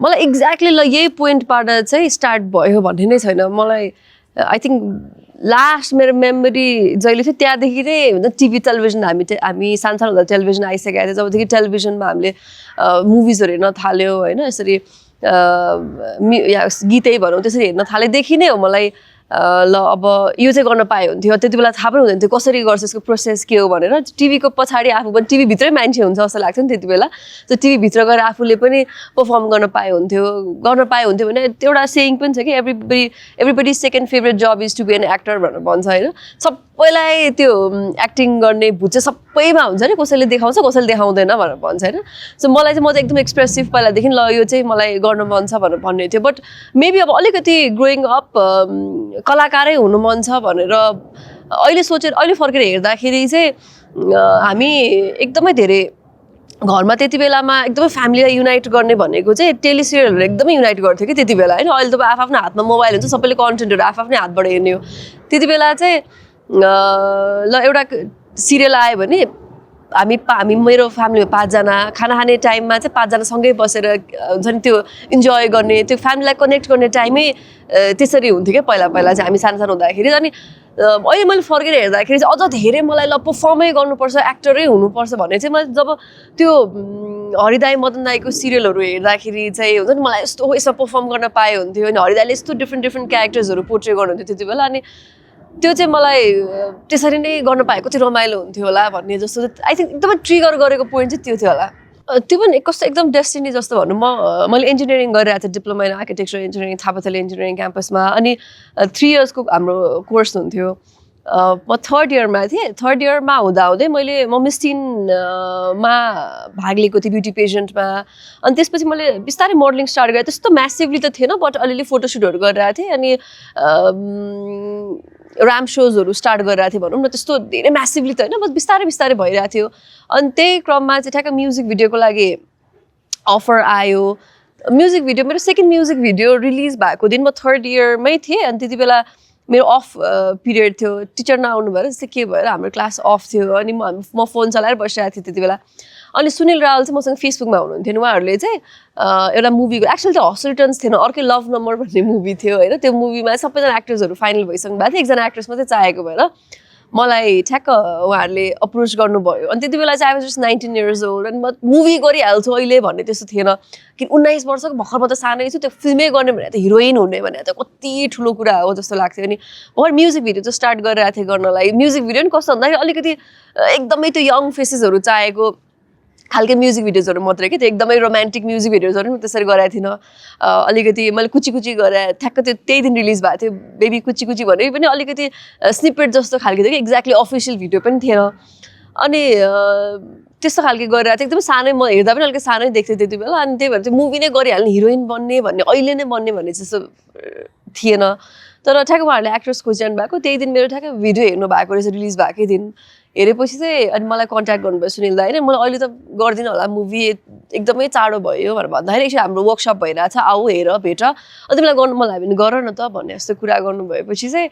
मलाई एक्ज्याक्टली ल यही पोइन्टबाट चाहिँ स्टार्ट भयो भन्ने नै छैन मलाई आई थिङ्क लास्ट मेरो मेमोरी जहिले थियो त्यहाँदेखि नै हुन्छ टिभी टेलिभिजन हामी सानो सानो हुँदा टेलिभिजन आइसकेको थियो जबदेखि टेलिभिजनमा हामीले मुभिजहरू हेर्न थाल्यो होइन यसरी गीतै भनौँ त्यसरी हेर्न थालेदेखि नै हो मलाई ल अब यो चाहिँ गर्न पाए हुन्थ्यो त्यति बेला थाहा पनि हुँदैन थियो कसरी गर्छ यसको प्रोसेस के हो भनेर टिभीको पछाडि आफू पनि टिभीभित्रै मान्छे हुन्छ जस्तो लाग्छ नि त्यति बेला त्यो टिभीभित्र गएर आफूले पनि पर्फर्म गर्न पाए हुन्थ्यो भने एउटा सेयिङ पनि छ कि everybody second favourite job is to be an actor भनेर भन्छ होइन सबैलाई त्यो एक्टिङ गर्ने भुत चाहिँ सबैमा हुन्छ नि कसैले देखाउँछ कसैले देखाउँदैन भनेर भन्छ होइन सो मलाई चाहिँ म चाहिँ एकदम एक्सप्रेसिभ पहिलादेखि ल यो चाहिँ मलाई गर्न मन छ भनेर भन्ने थियो बट मेबी अब अलिकति ग्रोइङ अप कलाकारै हुनु मन छ भनेर अहिले फर्केर हेर्दाखेरि चाहिँ हामी एकदमै धेरै घरमा त्यति बेलामा एकदमै फ्यामिलीलाई युनाइट गर्ने भनेको चाहिँ टेलिसिरियलहरू एकदमै युनाइट गर्थ्यो कि त्यति बेला होइन अहिले त आफ्नो हातमा मोबाइल हुन्छ सबैले कन्टेन्टहरू आफ्नै हातबाट हेर्ने हो त्यति बेला चाहिँ ल एउटा सिरियल आयो भने हामी मेरो फ्यामिलीमा 5 जना खाना खाने टाइममा चाहिँ 5 जना सँगै बसेर हुन्छ नि त्यो इन्जोय गर्ने त्यो फ्यामिलीलाई कनेक्ट गर्ने टाइमै त्यसरी हुन्थ्यो क्या पहिला चाहिँ हामी सानो हुँदाखेरि अनि अहिले मैले फर्केर हेर्दाखेरि चाहिँ अझ धेरै मलाई ल पर्फर्मै गर्नुपर्छ एक्टरै हुनुपर्छ भन्ने चाहिँ मैले जब त्यो हरिदाई मदन दाईको सिरियलहरू हेर्दाखेरि चाहिँ हुन्छ नि मलाई यस्तो यसमा पर्फर्म गर्न पाए हुन्थ्यो अनि हरिदाईले यस्तो डिफ्रेन्ट क्यारेक्टर्सहरू पोर्ट्रे गर्नुहुन्थ्यो त्यति बेला अनि त्यो चाहिँ मलाई त्यसरी नै गर्न पाएको चाहिँ रमाइलो हुन्थ्यो होला भन्ने जस्तो आई थिङ्क एकदमै ट्रिगर गरेको पोइन्ट चाहिँ त्यो थियो होला त्यो पनि कस्तो एकदम डेस्टिनी जस्तो भनौँ मैले इन्जिनियरिङ गरिरहेको थिएँ diploma in architecture engineering Thapathali engineering क्याम्पसमा अनि 3 इयर्सको हाम्रो कोर्स हुन्थ्यो म 3rd इयरमा थिएँ 3rd इयरमा हुँदाहुँदै म मिस टिनमा भाग लिएको थिएँ ब्युटी पेजेन्टमा अनि त्यसपछि मैले बिस्तारै मोडलिङ स्टार्ट गरेँ त्यस्तो म्यासिभली त थिएन बट अलिअलि फोटोसुटहरू गरिरहेको थिएँ अनि ऱ्याम्प सोजहरू स्टार्ट गरिरहेको थिएँ भनौँ न त्यस्तो धेरै म्यासिभली त होइन बस बिस्तारै भइरहेको थियो अनि त्यही क्रममा चाहिँ ठ्याक्क म्युजिक भिडियोको लागि अफर आयो म्युजिक भिडियो मेरो सेकेन्ड म्युजिक भिडियो रिलिज भएको दिन म 3rd इयरमै थिएँ अनि त्यति बेला मेरो अफ पिरियड थियो टिचर नआउनु भएर जस्तै के भएर हाम्रो क्लास अफ थियो अनि म फोन चलाएर बसिरहेको थिएँ त्यति बेला अनि सुनिल रावल चाहिँ मसँग फेसबुकमा हुनुहुन्थ्यो उहाँहरूले चाहिँ एउटा मुभीको एक्चुअली त्यो हस्टल रिटर्न्स थिएन अर्कै लभ नम्बर भन्ने मुभी थियो होइन त्यो मुभीमा सबैजना एक्टर्सहरू फाइनल भइसक्नु भएको थियो एकजना एक्ट्रेस मात्रै चाहिएको भएर मलाई ठ्याक्क उहाँहरूले अप्रोच गर्नुभयो अनि त्यति बेला चाहिँ I was just 19 years old अनि म मुभी गरिहाल्छु अहिले भन्ने त्यस्तो थिएन कि 19 वर्षको भर्खर म त सानै छु त्यो फिल्मै गर्ने भने त हिरोइन हुने भने त कति ठुलो कुरा हो जस्तो लाग्थ्यो अनि भर्खर म्युजिक भिडियो चाहिँ स्टार्ट गरिरहेको थिएँ गर्नलाई म्युजिक भिडियो पनि कस्तो भन्दाखेरि अलिकति एकदमै त्यो यङ फेसेसहरू चाहिएको खालके म्युजिक भिडियोजहरू मात्रै कि त्यो एकदमै रोमान्टिक म्युजिक भिडियोजहरू पनि त्यसरी गराएको थिइनँ अलिकति मैले कुची गरेँ ठ्याक्क त्यो त्यही दिन रिलिज भएको थियो बेबी कुची भने पनि अलिकति स्निपेट जस्तो खालको थियो कि एक्ज्याक्टली अफिसियल भिडियो पनि थिएन अनि त्यस्तो खालके गरिरहेको थियो एकदमै सानै म हेर्दा पनि अलिकति सानै देख्थेँ त्यति बेला अनि त्यही भएर चाहिँ मुभी नै गरिहाल्ने हिरोइन बन्ने भन्ने अहिले नै बन्ने भन्ने जस्तो थिएन तर ठ्याक्क उहाँहरूले एक्ट्रेस खोजिरहनु भएको त्यही दिन मेरो ठ्याक्क भिडियो हेर्नु भएको रहेछ रिलिज भएकै दिन हेरेपछि चाहिँ अनि मलाई कन्ट्याक्ट गर्नुभयो सुनिल दाइ होइन मलाई अहिले त गर्दिनँ होला मुभी एकदमै चाँडो भयो भनेर भन्दाखेरि एकछिन हाम्रो वर्कसप भइरहेछ आऊ हेर भेट अनि तिमीलाई गर्नु मलाई भने गर न त भन्ने जस्तो कुरा गर्नुभएपछि चाहिँ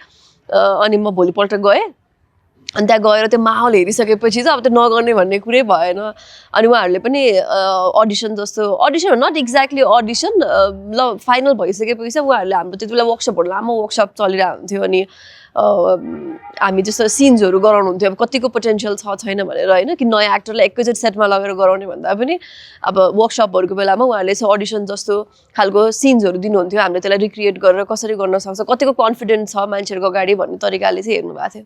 अनि म भोलिपल्ट गएँ अनि त्यहाँ गएर त्यो माहौल हेरिसकेपछि चाहिँ अब त्यो नगर्ने भन्ने कुरै भएन अनि उहाँहरूले पनि अडिसन नट एक्ज्याक्टली अडिसन ल फाइनल भइसकेपछि उहाँहरूले हाम्रो त्यति बेला वर्कसपहरू लामो वर्कसप चलिरहेको हुन्थ्यो अनि हामी जस्तो सिन्सहरू गराउनुहुन्थ्यो अब कतिको पोटेन्सियल छैन भनेर होइन कि नयाँ एक्टरलाई एकैचोटि सेटमा लगेर गराउने भन्दा पनि अब वर्कसपहरूको बेलामा उहाँहरूले चाहिँ अडिसन जस्तो खालको सिन्सहरू दिनुहुन्थ्यो हामीले त्यसलाई रिक्रिएट गरेर कसरी गर्न सक्छ कतिको कन्फिडेन्ट छ मान्छेहरूको अगाडि भन्ने तरिकाले चाहिँ हेर्नु भएको थियो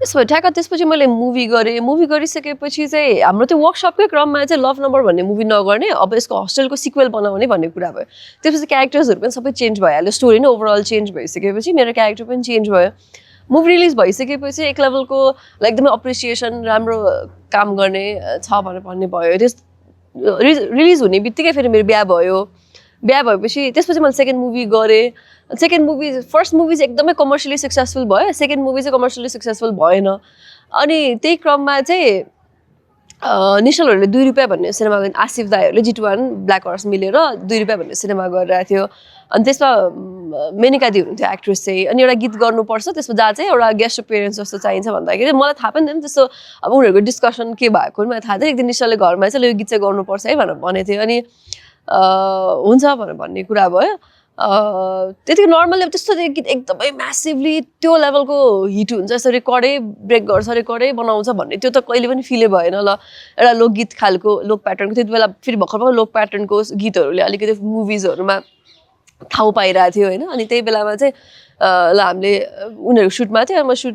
त्यसो ठ्याक्क त्यसपछि मैले मुभी गरिसकेपछि चाहिँ हाम्रो त्यो वर्कसपकै क्रममा चाहिँ लभ नम्बर भन्ने मुभी नगर्ने अब यसको हस्टेलको सिक्वेल बनाउने भन्ने कुरा भयो त्यसपछि क्यारेक्टर्सहरू पनि सबै चेन्ज भइहाल्यो स्टोरी नै ओभरअल चेन्ज भइसकेपछि मेरो क्यारेक्टर पनि चेन्ज भयो मुभी रिलिज भइसकेपछि एक लेभलको एकदमै अप्रिसिएसन राम्रो काम गर्ने छ भनेर भन्ने भयो त्यस रिलिज हुने बित्तिकै फेरि मेरो बिहा भएपछि त्यसपछि मैले सेकेन्ड मुभी गरेँ सेकेन्ड मुभी फर्स्ट मुभी चाहिँ एकदमै कमर्सियली सक्सेसफुल भयो सेकेन्ड मुभी चाहिँ कमर्सियली सक्सेसफुल भएन अनि त्यही क्रममा चाहिँ निश्चलहरूले 2 रुपियाँ भन्ने सिनेमा आसिफ दाईहरूले जिटवान ब्ल्याक हर्स मिलेर 2 रुपियाँ भन्ने सिनेमा गरिरहेको थियो अनि त्यसमा मेनिका दी हुनुहुन्थ्यो एक्ट्रेस चाहिँ अनि एउटा गीत गर्नुपर्छ त्यसमा जहाँ चाहिँ एउटा गेस्ट अपियरेन्स जस्तो चाहिन्छ भन्दाखेरि मलाई थाहा पनि थिएन त्यस्तो अब उनीहरूको डिस्कसन के भएको मलाई थाहा थियो एक दिन निश्चलले घरमा चाहिँ यो गीत चाहिँ गर्नुपर्छ है भनेर भनेको थियो अनि हुन्छ भनेर भन्ने कुरा भयो त्यतिकै नर्मली अब त्यस्तो गीत एकदमै म्यासिभली त्यो लेभलको हिट हुन्छ यसरी रेकर्डै ब्रेक गर्छ रेकर्डै बनाउँछ भन्ने त्यो त कहिले पनि फिलै भएन ल एउटा लोकगीत खालको लोक प्याटर्नको त्यति बेला फेरि भर्खर लोक प्याटर्नको गीतहरूले अलिकति मुभिजहरूमा ठाउँ पाइरहेको थियो होइन अनि त्यही बेलामा चाहिँ ल हामीले उनीहरू सुटमा थियो म सुट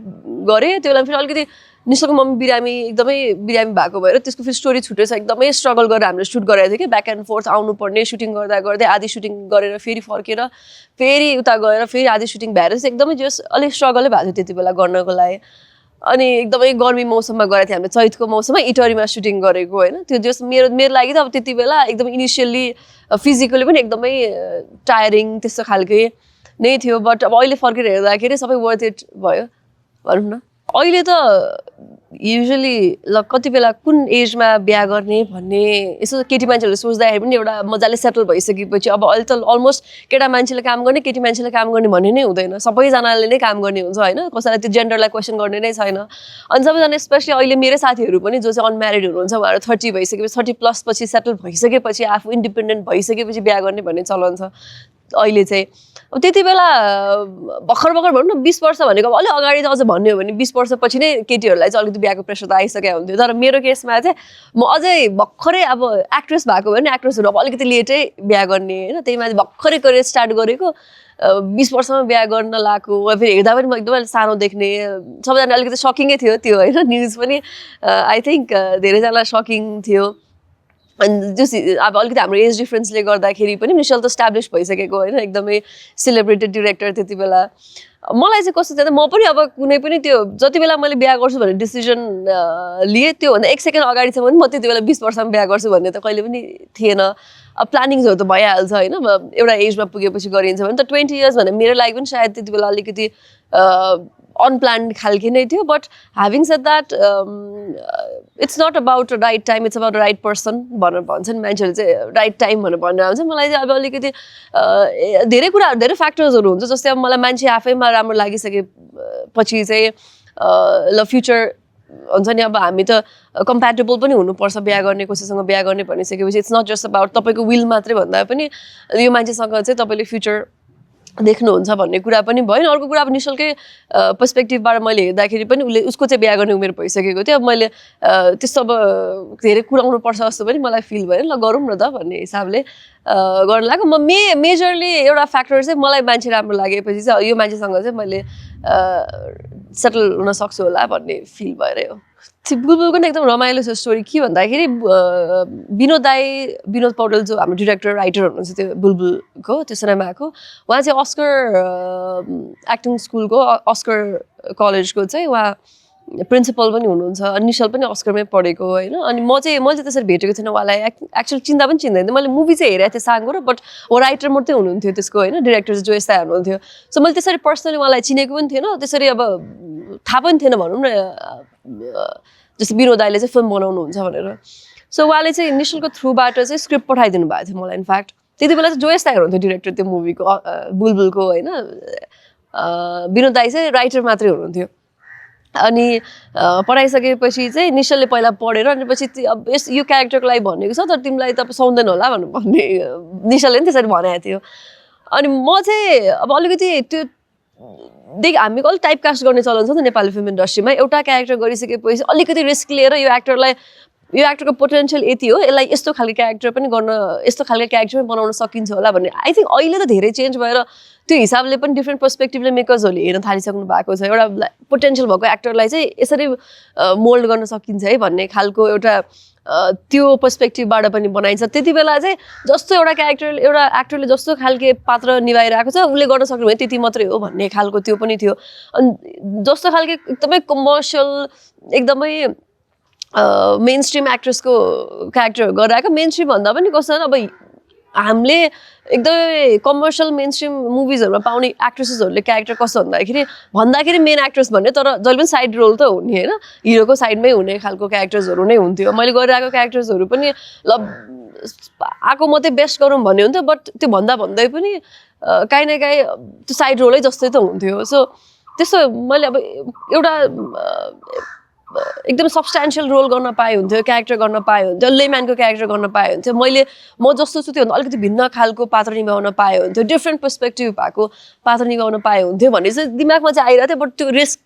गरेँ त्यो बेला फेरि अलिकति निशलको मम्मी बिरामी भएको भएर त्यसको फेरि स्टोरी छुटेछ एकदमै स्ट्रगल गरेर हामीले सुट गरेको थियो कि ब्याक एन्ड फोर्थ आउनुपर्ने सुटिङ गर्दा गर्दै आधी सुटिङ गरेर फेरि फर्केर फेरि उता गएर फेरि आधी सुटिङ भएर चाहिँ एकदमै जस अलिक स्ट्रगलै भएको थियो त्यति बेला गर्नको लागि अनि एकदमै गर्मी मौसममा गएको थियो हामीले चैतको मौसममा इटरीमा सुटिङ गरेको होइन त्यो जस मेरो लागि त अब त्यति बेला एकदम इनिसियल्ली फिजिकली पनि एकदमै टायरिङ त्यस्तो खालके नै थियो बट अब अहिले फर्केर हेर्दाखेरि सबै वर्थ इट भयो भनौँ न अहिले त युजुअली ल कति बेला कुन एजमा बिहा गर्ने भन्ने यसो केटी मान्छेहरूले सोच्दाखेरि पनि एउटा मजाले सेटल भइसकेपछि अब अहिले त अलमोस्ट केटा मान्छेले काम गर्ने केटी मान्छेले काम गर्ने भन्ने नै हुँदैन सबैजनाले नै काम गर्ने हुन्छ होइन कसैलाई त्यो जेन्डरलाई क्वेसन गर्ने नै छैन अनि सबैजना स्पेसली अहिले मेरो साथीहरू पनि जो चाहिँ अनम्यारिड हुनुहुन्छ उहाँहरू 30 भइसकेपछि 30+ पछि सेटल भइसकेपछि आफू इन्डिपेन्डेन्ट भइसकेपछि बिहा गर्ने भन्ने चलन छ अहिले चाहिँ अब त्यति बेला भर्खर भनौँ न 20 वर्ष भनेको अब अलिक अगाडि त अझ भन्ने हो भने 20 वर्षपछि नै केटीहरूलाई चाहिँ अलिकति बिहाको प्रेसर त आइसकेको हुन्थ्यो तर मेरो केसमा चाहिँ म अझै भर्खरै अब एक्ट्रेस भएको भयो भने एक्ट्रेसहरू अब अलिकति लेटै बिहा गर्ने होइन त्यही माथि भर्खरै करियर स्टार्ट गरेको 20 वर्षमा बिहा गर्न लागेको फेरि हेर्दा पनि म एकदमै सानो देख्ने सबैजना अलिकति सकिङै थियो त्यो होइन न्युज पनि आई थिङ्क धेरैजनालाई सकिङ थियो अनि जस अब अलिकति हाम्रो एज डिफ्रेन्सले गर्दाखेरि पनि निशल त इस्टाब्लिस भइसकेको होइन एकदमै सेलिब्रेटेड डिरेक्टर त्यति बेला मलाई चाहिँ कस्तो थियो म पनि अब कुनै पनि त्यो जति बेला मैले बिहा गर्छु भन्ने डिसिजन लिएँ त्योभन्दा 1 सेकेन्ड अगाडिसम्म पनि म त्यति बेला 20 वर्षमा बिहा गर्छु भन्ने त कहिले पनि थिएन अब प्लानिङ्सहरू त भइहाल्छ होइन एउटा एजमा पुगेपछि गरिन्छ भने त 20 इयर्स भने मेरो लागि पनि सायद त्यति बेला अलिकति अनप्लान्ड खालके नै थियो but having said that it's not about right time it's about right person भनेर भन्छन् मान्छेहरू चाहिँ राइट टाइम भनेर भनेर आउँछ मलाई चाहिँ अब अलिकति धेरै कुराहरू धेरै फ्याक्टर्सहरू हुन्छ जस्तै अब मलाई मान्छे आफैमा राम्रो लागिसकेपछि चाहिँ ल फ्युचर हुन्छ नि अब हामी त कम्प्याटेबल पनि हुनुपर्छ बिहा गर्ने कसैसँग बिहा गर्ने भनिसकेपछि इट्स नट जस्ट अबाउट तपाईँको विल मात्रै भन्दा पनि यो मान्छेसँग चाहिँ तपाईँले फ्युचर देख्नुहुन्छ भन्ने कुरा पनि भयो अर्को कुरा अब निशलकै पर्सपेक्टिभबाट मैले हेर्दाखेरि पनि उसको चाहिँ बिहा गर्ने उमेर भइसकेको थियो अब मैले त्यस्तो अब धेरै कुराउनु पर्छ जस्तो पनि मलाई फिल भयो ल गरौँ न त भन्ने हिसाबले गर्न लाग्यो म मेजरली एउटा फ्याक्टर चाहिँ मलाई मान्छे राम्रो लागेपछि चाहिँ यो मान्छेसँग चाहिँ मैले सेटल हुन सक्छु होला भन्ने फिल भएर हो बुलबुलको नि एकदम रमाइलो छ स्टोरी के भन्दाखेरि विनोद पौडेल जो हाम्रो डिरेक्टर राइटर हुनुहुन्छ त्यो बुलबुलको त्यो सिनेमाको उहाँ चाहिँ अस्कर एक्टिङ स्कुलको अस्कर कलेजको चाहिँ उहाँ प्रिन्सिपल पनि हुनुहुन्छ अनि निशल पनि अस्करमै पढेको होइन अनि मैले त्यसरी भेटेको थिएन उहाँलाई एक्चुअली चिन्दा पनि चिन्दैन मैले मुभी चाहिँ हेरेको थिएँ साङ्गो र बट ऊ राइटर मात्रै हुनुहुन्थ्यो त्यसको होइन डिरेक्टर चाहिँ जो यस्ता हुनुहुन्थ्यो सो मैले त्यसरी पर्सनली उहाँलाई चिनेको पनि थिएन त्यसरी अब थाहा पनि थिएन भनौँ न जस्तो विनोद दाइले चाहिँ फिल्म बनाउनुहुन्छ भनेर सो उहाँले चाहिँ निशलको थ्रुबाट चाहिँ स्क्रिप्ट पठाइदिनु भएको थियो मलाई इनफ्याक्ट त्यति बेला चाहिँ जोयस दाइ हुनुहुन्थ्यो डिरेक्टर त्यो मुभीको बुलबुलको होइन विनोद दाइ चाहिँ राइटर मात्रै हुनुहुन्थ्यो अनि पढाइसकेपछि चाहिँ निशलले पहिला पढेर अनि पछि अब यो क्यारेक्टरको लागि भनेको छ तर तिमीलाई त सुहाउँदैन होला भन्ने निशलले पनि त्यसरी भनेको थियो अनि म चाहिँ अब अलिकति त्यो हामीको अलिक टाइप कास्ट गर्ने चलन छ नि त नेपाली फिल्म इन्डस्ट्रीमा एउटा क्यारेक्टर गरिसकेपछि अलिकति रिस्क लिएर यो एक्टरको पोटेन्सियल यति हो यसलाई यस्तो खालको क्यारेक्टर पनि गर्न यस्तो खालको क्यारेक्टर पनि बनाउन सकिन्छ होला भन्ने आई थिङ्क अहिले त धेरै चेन्ज भएर त्यो हिसाबले पनि डिफ्रेन्ट पर्सपेक्टिभले मेकर्सहरूले हेर्न थालिसक्नु भएको छ एउटा पोटेन्सियल भएको एक्टरलाई चाहिँ यसरी मोल्ड गर्न सकिन्छ है भन्ने खालको एउटा त्यो पर्सपेक्टिभबाट पनि बनाइन्छ त्यति बेला चाहिँ जस्तो एउटा एक्टरले जस्तो खालके पात्र निभाइरहेको छ उसले गर्न सक्नु भयो त्यति मात्रै हो भन्ने खालको त्यो पनि थियो अनि जस्तो खालके एकदमै कमर्सियल एकदमै मेन स्ट्रिम एक्ट्रेसको क्यारेक्टर गरिरहेको मेन स्ट्रिम भन्दा पनि कस्तो अब हामीले एकदमै कमर्सियल मेन स्ट्रिम मुभिजहरूमा पाउने एक्ट्रेसेसहरूले क्यारेक्टर कस्तो भन्दाखेरि मेन एक्ट्रेस भन्ने तर जहिले पनि साइड रोल त हुने होइन हिरोको साइडमै हुने खालको क्यारेक्टर्सहरू नै हुन्थ्यो मैले गरिरहेको क्यारेक्टर्सहरू पनि ल आएको मात्रै बेस्ट गरौँ भन्ने हुन्थ्यो बट त्यो भन्दै पनि काहीँ न काहीँ त्यो साइड रोलै जस्तै त हुन्थ्यो सो त्यस्तो मैले अब एउटा एकदम सब्सटेन्सियल रोल गर्न पाए हुन्थ्यो क्यारेक्टर गर्न पाए हुन्थ्यो लेम्यानको क्यारेक्टर गर्न पाए हुन्थ्यो म जस्तो छु त्योभन्दा अलिकति भिन्न खालको पात्र निभाउन पाए हुन्थ्यो डिफ्रेन्ट पर्सपेक्टिभ भएको पात्र निभाउन पाए हुन्थ्यो भन्ने चाहिँ दिमागमा चाहिँ आइरहेको थियो बट त्यो रिस्क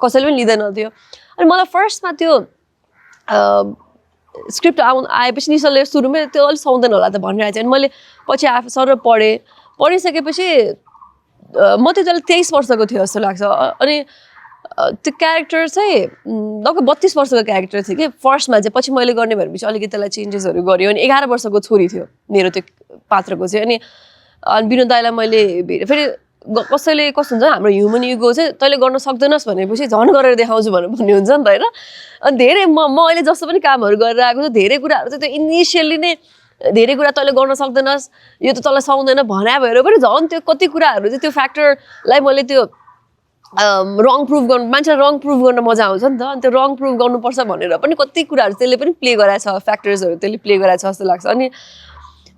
कसैले पनि लिँदैन थियो अनि मलाई फर्स्टमा त्यो स्क्रिप्ट आएपछि निशलले सुरुमै त्यो अलिक सुहाउँदैन होला त भनिरहेको थियो अनि मैले पछि आफू सर पढिसकेपछि म त्यो जहिले 23 वर्षको थियो जस्तो लाग्छ अनि त्यो क्यारेक्टर चाहिँ लगभग 32 वर्षको क्यारेक्टर थियो कि फर्स्टमा चाहिँ पछि मैले गर्ने भएपछि अलिकति त्यसलाई चेन्जेसहरू गऱ्यो अनि 11 वर्षको छोरी थियो मेरो त्यो पात्रको चाहिँ अनि विनोद दाइलाई मैले फेरि कसैले कस्तो हुन्छ हाम्रो ह्युमन इगो चाहिँ तैँले गर्न सक्दैनस् भनेपछि झन् गरेर देखाउँछु भनेर भन्ने हुन्छ नि त होइन अनि धेरै म अहिले जस्तो पनि कामहरू गरेर आएको छु धेरै कुराहरू चाहिँ त्यो इनिसियल्ली नै धेरै कुरा तैँले गर्न सक्दैनस् यो त तँलाई सुहाउँदैन भन्या भएर पनि झन् त्यो कति कुराहरू चाहिँ त्यो फ्याक्टरलाई मैले त्यो रङ प्रुभ गर्नु मान्छेलाई रङ प्रुभ गर्न मजा आउँछ नि त अनि त्यो रङ प्रुभ गर्नुपर्छ भनेर पनि कति कुराहरू त्यसले पनि प्ले गराएको छ फ्याक्टर्सहरू त्यसले प्ले गराएको छ जस्तो लाग्छ अनि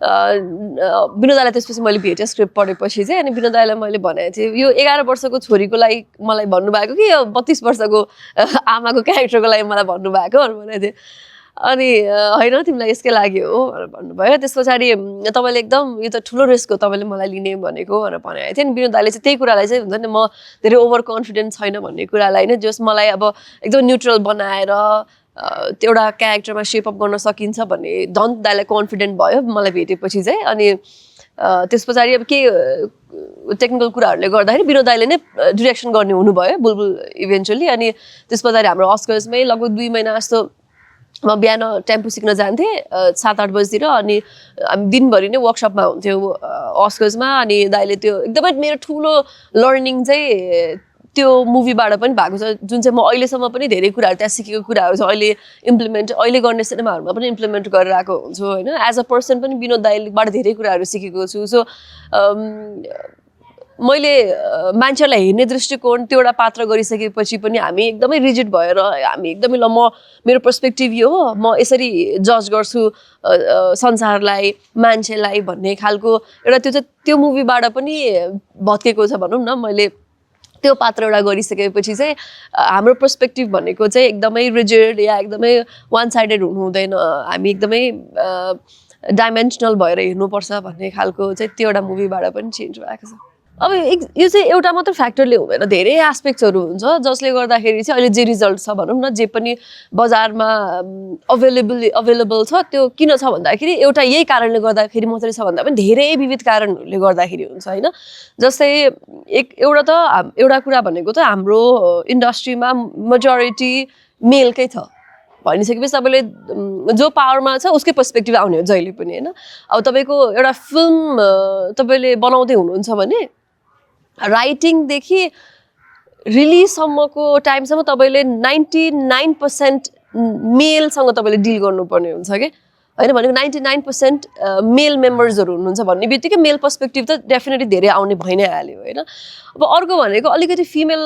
विनोद दाइलाई त्यसपछि मैले भेटेँ स्क्रिप्ट पढेपछि चाहिँ अनि विनोद दाइलाई मैले भनेको थिएँ यो 11 वर्षको छोरीको लागि मलाई भन्नुभएको कि यो 32 वर्षको आमाको क्यारेक्टरको लागि मलाई भन्नुभएको भनेको थिएँ अनि होइन तिमीलाई यसकै लागि हो भनेर भन्नुभयो त्यस पछाडि तपाईँले एकदम यो त ठुलो रिस्क हो तपाईँले मलाई लिने भनेको भनेर भनेको थिएँ अनि विनोद दाइले चाहिँ त्यही कुरालाई चाहिँ हुन्छ नि म धेरै ओभर कन्फिडेन्ट छैन भन्ने कुरालाई नै जस मलाई अब एकदम न्युट्रल बनाएर एउटा क्यारेक्टरमा सेप अप गर्न सकिन्छ भन्ने धन दाइलाई कन्फिडेन्ट भयो मलाई भेटेपछि चाहिँ अनि त्यस पछाडि अब के टेक्निकल कुराहरूले गर्दाखेरि विनोद दाइले नै डिरेक्सन गर्ने हुनुभयो बुलबुल इभेन्चुअली अनि त्यस पछाडि हाम्रो अस्कर्समै लगभग 2 महिना जस्तो म बिहान टेम्पो सिक्न जान्थेँ 7-8 बजीतिर अनि हामी दिनभरि नै वर्कसपमा हुन्थ्यो अस्कर्समा अनि दाइले त्यो एकदमै मेरो ठुलो लर्निङ चाहिँ त्यो मुभीबाट पनि भएको छ जुन चाहिँ म अहिलेसम्म पनि धेरै कुराहरू त्यहाँ सिकेको कुराहरू छ अहिले गर्ने सिनेमाहरूमा पनि इम्प्लिमेन्ट गरेर आएको हुन्छु होइन एज अ पर्सन पनि विनोद दाइबाट धेरै कुराहरू सिकेको छु सो मैले मान्छेलाई हेर्ने दृष्टिकोण त्यो एउटा पात्र गरिसकेपछि पनि हामी एकदमै रिजिड भएर हामी एकदमै ल म मेरो पर्सपेक्टिभ यो हो म यसरी जज गर्छु संसारलाई मान्छेलाई भन्ने खालको एउटा त्यो मुभीबाट पनि भत्केको छ भनौँ न मैले त्यो पात्र एउटा गरिसकेपछि चाहिँ हाम्रो पर्सपेक्टिभ भनेको चाहिँ एकदमै रिजिड या एकदमै वान साइडेड हुनु हुँदैन हामी एकदमै डाइमेन्सनल भएर हेर्नुपर्छ भन्ने खालको चाहिँ त्यो एउटा मुभीबाट पनि चेन्ज भएको छ अब यो चाहिँ एउटा मात्र फ्याक्टरले हुँदैन धेरै एस्पेक्ट्सहरू हुन्छ जसले गर्दाखेरि चाहिँ अहिले जे रिजल्ट छ भनौँ न जे पनि बजारमा अभाइलेबल छ त्यो किन छ भन्दाखेरि एउटा यही कारणले गर्दाखेरि मात्रै छ भन्दा पनि धेरै विविध कारणहरूले गर्दाखेरि हुन्छ होइन जस्तै एउटा कुरा भनेको त हाम्रो इन्डस्ट्रीमा मेजोरिटी मेलकै छ भनिसकेपछि तपाईँले जो पावरमा छ उसकै पर्सपेक्टिभ आउने हो जहिले पनि होइन अब तपाईँको एउटा फिल्म तपाईँले बनाउँदै हुनुहुन्छ भने राइटिङदेखि रिलिजसम्मको टाइमसम्म तपाईँले 99% मेलसँग तपाईँले डिल गर्नुपर्ने हुन्छ कि होइन भनेको 99% मेल मेम्बर्सहरू हुनुहुन्छ भन्ने बित्तिकै मेल पर्सपेक्टिभ त डेफिनेटली धेरै आउने भइ नै हाल्यो होइन अब अर्को भनेको अलिकति फिमेल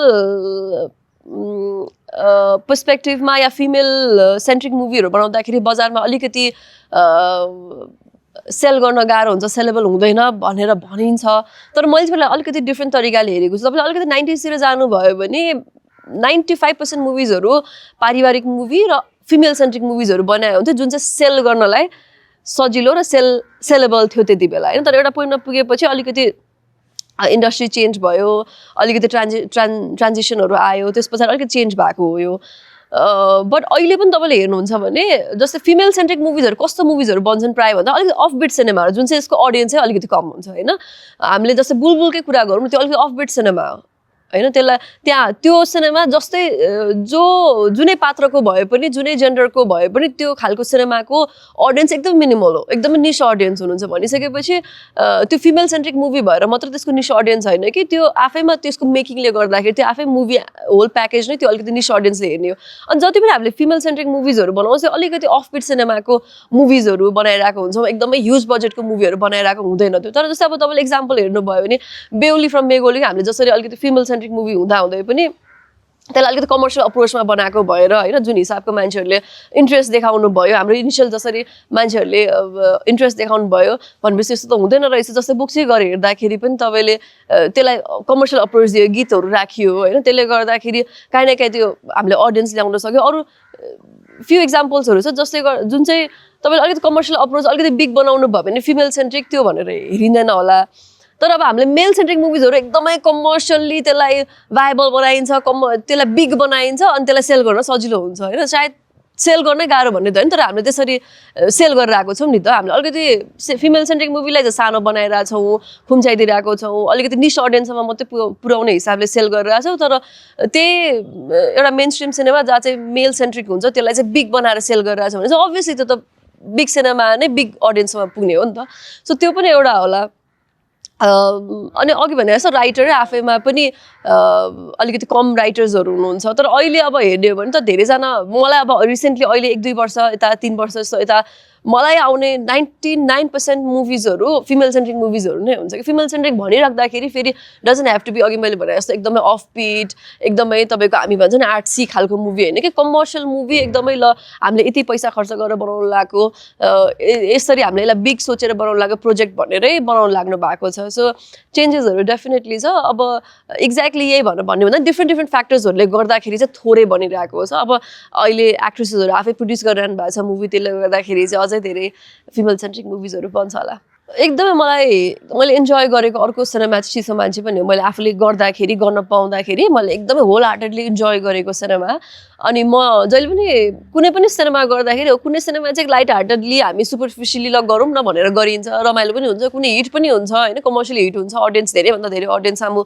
पर्सपेक्टिभमा या फिमेल सेन्ट्रिक मुभीहरू बनाउँदाखेरि बजारमा अलिकति सेल गर्न गाह्रो हुन्छ सेलेबल हुँदैन भनेर भनिन्छ तर मैले चाहिँ अलिकति डिफ्रेन्ट तरिकाले हेरेको छु तपाईँले अलिकति 90sतिर जानुभयो भने 95% मुभिजहरू पारिवारिक मुभी र फिमेल सेन्ट्रिक मुभिजहरू बनाए हुन्थ्यो जुन चाहिँ सेल गर्नलाई सजिलो र सेलेबल थियो त्यति बेला होइन तर एउटा पोइन्टमा पुगेपछि अलिकति इन्डस्ट्री चेन्ज भयो अलिकति ट्रान्जिसनहरू आयो त्यस पछाडि अलिकति चेन्ज भएको हो यो बट अहिले पनि तपाईँले हेर्नुहुन्छ भने जस्तै फिमेल सेन्ट्रिक मुभिजहरू कस्तो मुभिजहरू बन्छन् प्रायः भन्दा अलिकति अफबिट सिनेमाहरू जुन चाहिँ यसको अडियन्स चाहिँ अलिकति कम हुन्छ होइन हामीले जस्तै बुलबुलकै कुरा गरौँ त्यो अलिकति अफबिट सिनेमा हो होइन त्यसलाई त्यहाँ त्यो सिनेमा जस्तै जुनै पात्रको भए पनि जुनै जेन्डरको भए पनि त्यो खालको सिनेमाको अडियन्स एकदम मिनिमल हो एकदमै निश अडियन्स हुनुहुन्छ भनिसकेपछि त्यो फिमेल सेन्ट्रिक मुभी भएर मात्र त्यसको निश अडियन्स होइन कि त्यो आफैमा त्यसको मेकिङले गर्दाखेरि त्यो आफै मुभी होल प्याकेज नै त्यो अलिकति निश अडियन्सले हेर्ने हो अनि जति पनि हामीले फिमेल सेन्ट्रिक मुभिजहरू बनाउँछ अलिकति अफबिट सिनेमाको मुभिजहरू बनाइरहेको हुन्छौँ एकदमै ह्युज बजेटको मुभीहरू बनाइरहेको हुँदैन त्यो तर जस्तै अब तपाईँले इक्जाम्पल हेर्नुभयो भने बेहुली फ्रम बेंगोली हामीले जसरी अलिकति फिमेल सेन्ट्रिक मुभी हुँदा हुँदै पनि त्यसलाई अलिकति कमर्सियल अप्रोचमा बनाएको भएर होइन जुन हिसाबको मान्छेहरूले इन्ट्रेस्ट देखाउनु भयो हाम्रो इनिसियल जसरी मान्छेहरूले इन्ट्रेस्ट देखाउनु भयो भनेपछि त्यस्तो त हुँदैन रहेछ जस्तै बुक्सै गरेर हेर्दाखेरि पनि तपाईँले त्यसलाई कमर्सियल अप्रोच दियो गीतहरू राखियो होइन त्यसले गर्दाखेरि काहीँ न काहीँ त्यो हामीले अडियन्स ल्याउन सक्यो अरू फ्यु इक्जाम्पल्सहरू छ जसले जुन चाहिँ तपाईँले अलिकति कमर्सियल अप्रोच अलिकति बिग बनाउनु भयो भने फिमेल सेन्ट्रिक त्यो भनेर हेरिँदैन होला तर अब हामीले मेल सेन्ट्रिक मुभिजहरू एकदमै कमर्सियल्ली त्यसलाई भाइबल बनाइन्छ त्यसलाई बिग बनाइन्छ अनि त्यसलाई सेल गर्न सजिलो हुन्छ होइन सायद सेल गर्नै गाह्रो भन्ने त होइन तर हामीले त्यसरी सेल गरेर आएको छौँ नि त हामीले अलिकति फिमेल सेन्ट्रिक मुभीलाई चाहिँ सानो बनाइरहेको छौँ खुम्चाइदिइरहेको छौँ अलिकति निश अडियन्समा मात्रै पुर्याउने हिसाबले सेल गरिरहेको छौँ तर त्यही एउटा मेन स्ट्रिम सिनेमा जहाँ चाहिँ मेल सेन्ट्रिक हुन्छ त्यसलाई चाहिँ बिग बनाएर सेल गरिरहेको छ भने चाहिँ अभियसली त्यो त बिग सिनेमा नै बिग अडियन्समा पुग्ने हो नि त सो त्यो पनि एउटा होला अनि अघि भने जस्तो राइटरै आफैमा पनि अलिकति कम राइटर्सहरू हुनुहुन्छ तर अहिले अब हेर्ने हो भने त धेरैजना मलाई अब रिसेन्टली अहिले 1-2 वर्ष यता 3 वर्ष जस्तो यता मलाई आउने 99% मुभिजहरू फिमेल सेन्ट्रिक मुभिजहरू नै हुन्छ कि फिमेल सेन्ट्रिक भनिराख्दाखेरि फेरि डजन्ट ह्याभ टु बी अघि मैले भने जस्तो एकदमै अफ बिट एकदमै तपाईँको हामी भन्छ नि आर्ट्सी खालको मुभी होइन कि कमर्सियल मुभी एकदमै ल हामीले यति पैसा खर्च गरेर बनाउनु लागेको यसरी हामीले यसलाई बिग सोचेर बनाउनु लागेको प्रोजेक्ट भनेरै बनाउनु लाग्नु भएको छ सो चेन्जेसहरू डेफिनेटली छ अब एक्ज्याक्टली यही भन्नु भन्दा डिफ्रेन्ट फ्याक्टर्सहरूले गर्दाखेरि चाहिँ थोरै बनिरहेको छ अब अहिले एक्ट्रेसेसहरू आफै प्रड्युस गरिरहनु भएको छ मुभी त्यसले गर्दाखेरि चाहिँ अझै धेरै फिमेल सेन्ट्रिक मुभिजहरू बन्छ होला एकदमै मैले इन्जोय गरेको अर्को सिनेमा चाहिँ चिसो मान्छे पनि हो मैले आफूले गर्दाखेरि गर्न पाउँदाखेरि मैले एकदमै होल हार्टेडली इन्जोय गरेको सिनेमा अनि म जहिले पनि कुनै पनि सिनेमा गर्दाखेरि कुनै सिनेमा चाहिँ लाइट हार्टेडली हामी सुपरफिसियली ल गरौँ न भनेर गरिन्छ रमाइलो पनि हुन्छ कुनै हिट पनि हुन्छ होइन कमर्सियली हिट हुन्छ अडियन्स धेरैभन्दा धेरै अडियन्स सामु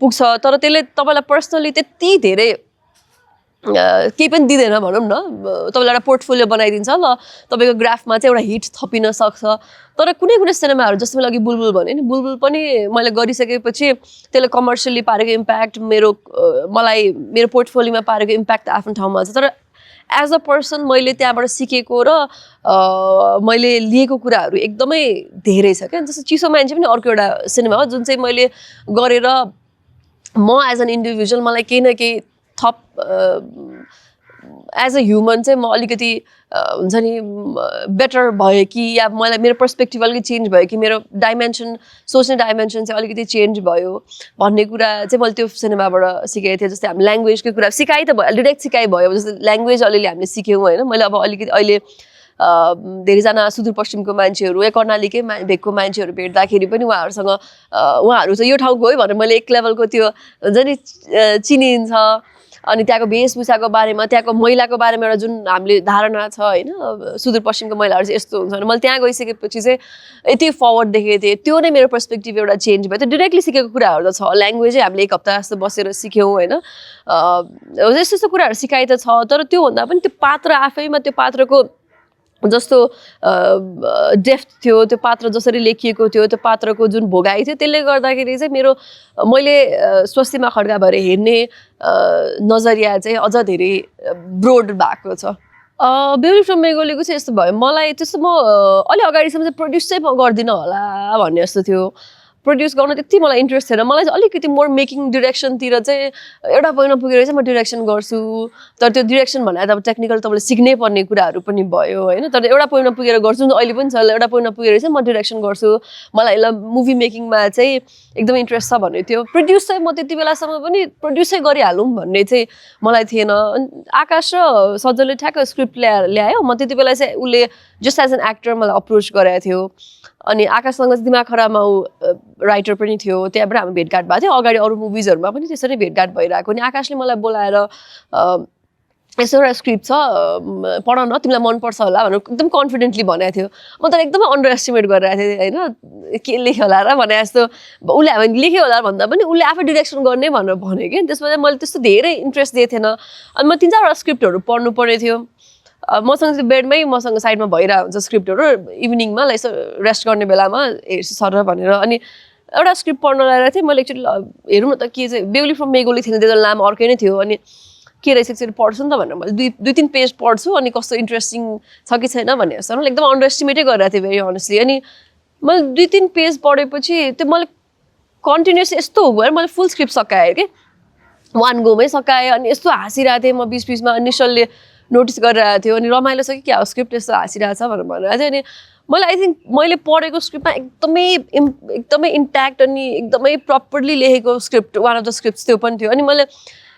पुग्छ तर त्यसले तपाईँलाई पर्सनली त्यति धेरै केही पनि दिँदैन भनौँ न तपाईँलाई एउटा पोर्टफोलियो बनाइदिन्छ ल तपाईँको ग्राफमा चाहिँ एउटा हिट थपिन सक्छ तर कुनै सिनेमाहरू जस्तो मैले अघि बुलबुल भने नि बुलबुल पनि मैले गरिसकेपछि त्यसले कमर्सियली पारेको इम्प्याक्ट मलाई मेरो पोर्टफोलियोमा पारेको इम्प्याक्ट आफ्नो ठाउँमा छ तर एज अ पर्सन मैले त्यहाँबाट सिकेको र मैले लिएको कुराहरू एकदमै धेरै छ क्या जस्तो चिसो मान्छे पनि अर्को एउटा सिनेमा हो जुन चाहिँ मैले गरेर म एज एन इन्डिभिजुअल मलाई केही न केही थप एज अ ह्युमन चाहिँ म अलिकति हुन्छ नि बेटर भयो कि या मलाई मेरो पर्सपेक्टिभ अलिकति चेन्ज भयो कि मेरो सोच्ने डाइमेन्सन चाहिँ अलिकति चेन्ज भयो भन्ने कुरा चाहिँ मैले त्यो सिनेमाबाट सिकेको थिएँ जस्तै हामी ल्याङ्ग्वेजको कुरा सिकाइ त भयो डिरेक्ट सिकाइ भयो जस्तै ल्याङ्ग्वेज अलिअलि हामीले सिक्यौँ होइन मैले अब अलिकति अहिले धेरैजना सुदूरपश्चिमको मान्छेहरू या कर्णालीकै भेगको मान्छेहरू भेट्दाखेरि पनि उहाँहरू चाहिँ यो ठाउँको है भनेर मैले एक लेभलको त्यो हुन्छ नि चिनिन्छ अनि त्यहाँको वेशभूषाको बारेमा त्यहाँको महिलाको बारेमा एउटा जुन हामीले धारणा छ होइन सुदूरपश्चिमको महिलाहरू चाहिँ यस्तो हुन्छ भने मैले त्यहाँ गइसकेपछि चाहिँ यति फरवर्ड देखेको थिएँ त्यो नै मेरो पर्सपेक्टिभ एउटा चेन्ज भयो त्यो डिरेक्टली सिकेको कुराहरू त छ ल्याङ्ग्वेजै हामीले 1 हप्ता जस्तो बसेर सिक्यौँ होइन यस्तो यस्तो कुराहरू सिकाइ त छ तर त्योभन्दा पनि त्यो पात्र आफैमा त्यो पात्रको जस्तो डेफ्थ थियो त्यो पात्र जसरी लेखिएको थियो त्यो पात्रको जुन भोगाइ थियो त्यसले गर्दाखेरि चाहिँ मैले स्वस्तिमा खड्गा भएर हेर्ने नजरिया चाहिँ अझ धेरै ब्रोड भएको छ ब्युटी फ्रम बेङ्गोलीको चाहिँ यस्तो भयो मलाई त्यस्तो म अलि अगाडिसम्म चाहिँ प्रड्युस चाहिँ म गर्दिनँ होला भन्ने जस्तो थियो प्रड्युस गर्न त्यति मलाई इन्ट्रेस्ट थिएन मलाई चाहिँ अलिकति मोर मेकिङ डिरेक्सनतिर चाहिँ एउटा पोइन्टमा पुगेर चाहिँ म डिरेक्सन गर्छु तर त्यो डिरेक्सन भन्दा अब टेक्निकल तपाईँले सिक्नै पर्ने कुराहरू पनि भयो होइन तर एउटा पोइन्टमा पुगेर गर्छु अहिले पनि छ एउटा पोइन्टमा पुगेर चाहिँ म डिरेक्सन गर्छु मलाई यसलाई मुभी मेकिङमा चाहिँ एकदमै इन्ट्रेस्ट छ भन्ने थियो प्रड्युस चाहिँ म त्यति बेलासम्म पनि प्रड्युसै गरिहालौँ भन्ने चाहिँ मलाई थिएन आकाश र सजलले ठ्याक्क स्क्रिप्ट ल्यायो म त्यति बेला चाहिँ उसले जस्ट एज एन एक्टर मलाई अप्रोच गरेको थियो अनि आकाशसँग दिमाग खराबमा ऊ राइटर पनि थियो त्यहाँबाट हामी भेटघाट भएको थियो अगाडि अरू मुभिजहरूमा पनि त्यसरी भेटघाट भइरहेको अनि आकाशले मलाई बोलाएर यस्तो एउटा स्क्रिप्ट छ पढ न तिमीलाई मनपर्छ होला भनेर एकदम कन्फिडेन्टली भनेको थियो म त एकदमै अन्डर एस्टिमेट गरिरहेको थिएँ होइन के लेख्यो होला र भने जस्तो उसले हामी लेख्यो होला भन्दा पनि उसले आफै डिरेक्सन गर्ने भनेर भन्यो कि त्यसमा चाहिँ मैले त्यस्तो धेरै इन्ट्रेस्ट दिएको थिएन अनि म 3-4वटा स्क्रिप्टहरू पढ्नु पर्ने थियो मसँग चाहिँ बेडमै मसँग साइडमा भइरहेको हुन्छ स्क्रिप्टहरू इभिनिङमा यसो रेस्ट गर्ने बेलामा हेर्छु सर भनेर अनि एउटा स्क्रिप्ट पढ्न लगाएर थिएँ मैले एक्चुअली हेरौँ न त के चाहिँ ब्युटी फ्रम बेङ्गोली थिएन त्यो नाम अर्कै नै थियो अनि के रहेछ एकचोटि पढ्छु नि त भनेर मैले 2-3 पेज पढ्छु अनि कस्तो इन्ट्रेस्टिङ छ कि छैन भन्ने जस्तो मैले एकदम अन्डर एस्टिमेटै गरिरहेको थिएँ भेरी अनेस्टली अनि मैले 2-3 पेज पढेपछि त्यो मैले कन्टिन्युस यस्तो हो गएर मैले फुल स्क्रिप्ट सकाएँ कि वान गोमै सकाएँ अनि यस्तो हाँसिरहेको थिएँ म बिचमा निश्चलले नोटिस गरिरहेको थियो अनि रमाइलो छ कि क्या स्क्रिप्ट यस्तो हाँसिरहेको छ भनेर भनिरहेको थियो अनि मलाई आई थिङ्क मैले पढेको स्क्रिप्टमा एकदमै इन्ट्याक्ट अनि एकदमै प्रपरली लेखेको script one of the scripts त्यो पनि थियो अनि मैले